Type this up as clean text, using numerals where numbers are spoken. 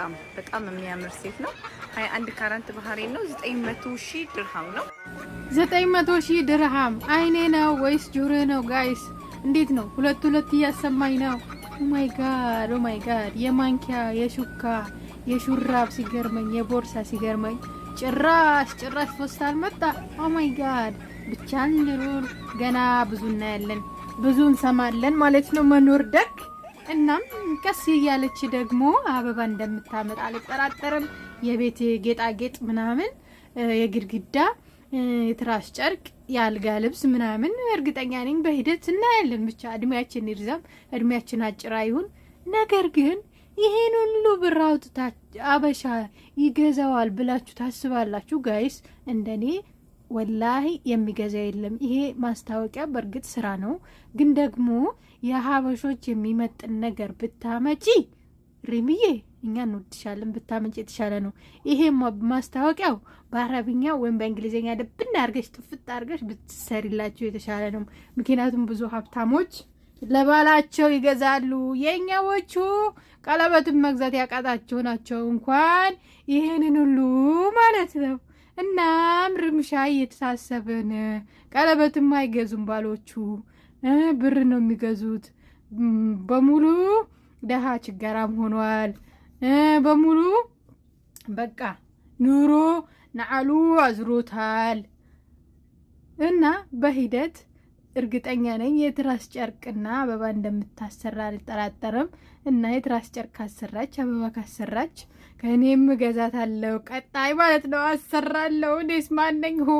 በጣም በጣም የሚያምር set ነው። 21 ካራት ባህሬን ነው። 900 ሺህ ድርሃም ነው። 900 ሺህ ድርሃም። አይኔ ነው ወይስ ጆሮ ነው? Guys፣ እንዴት ነው? ሁለት ሁለት እያሰማኝ ነው። Oh my God, oh my God! የማንኪያ፣ የሹካ፣ የሹራብ ሲገርመኝ፣ የቦርሳ ሲገርመኝ፣ ጭራሽ ጭራሽ ፎስታል መጣ። Oh my God! ብቻ እንኑር፣ ገና ብዙ እናያለን፣ ብዙ እንሰማለን ማለት ነው። መኖር ደግ። እናም ቀስ እያለች ደግሞ አበባ እንደምታመጣ አልጠራጠርም። የቤት ጌጣጌጥ ምናምን፣ የግድግዳ፣ የትራስ ጨርቅ፣ የአልጋ ልብስ ምናምን እርግጠኛ ነኝ በሂደት እናያለን። ብቻ እድሜያችን ይርዘም፣ እድሜያችን አጭር አይሁን። ነገር ግን ይሄን ሁሉ ብር አውጥታ አበሻ ይገዛዋል ብላችሁ ታስባላችሁ guys? እንደኔ ወላሂ የሚገዛ የለም። ይሄ ማስታወቂያ በእርግጥ ስራ ነው፣ ግን ደግሞ የሀበሾች የሚመጥን ነገር ብታመጪ ሪምዬ እኛ እንወድሻለን፣ ብታመጪ የተሻለ ነው። ይሄ ማስታወቂያው በአረብኛ ወይም በእንግሊዝኛ ድብና አርገሽ ጥፍጥ አርገሽ ብትሰሪላቸው የተሻለ ነው። ምክንያቱም ብዙ ሀብታሞች ለባላቸው ይገዛሉ። የእኛዎቹ ቀለበትን መግዛት ያቃጣቸው ናቸው፣ እንኳን ይህንን ሁሉ ማለት ነው። እናም ርምሻ እየተሳሰብን ቀለበትም አይገዙም ባሎቹ፣ ብር ነው የሚገዙት። በሙሉ ደሃ ችጋራም ሆኗል። በሙሉ በቃ ኑሮ ነዓሉ አዝሮታል። እና በሂደት እርግጠኛ ነኝ የትራስ ጨርቅና አበባ እንደምታሰራ አልጠራጠርም። እና የትራስ ጨርቅ ካሰራች፣ አበባ ካሰራች ከእኔም እገዛታለሁ። ቀጣይ ማለት ነው አሰራለሁ። እኔስ ማነኝ? ሆ።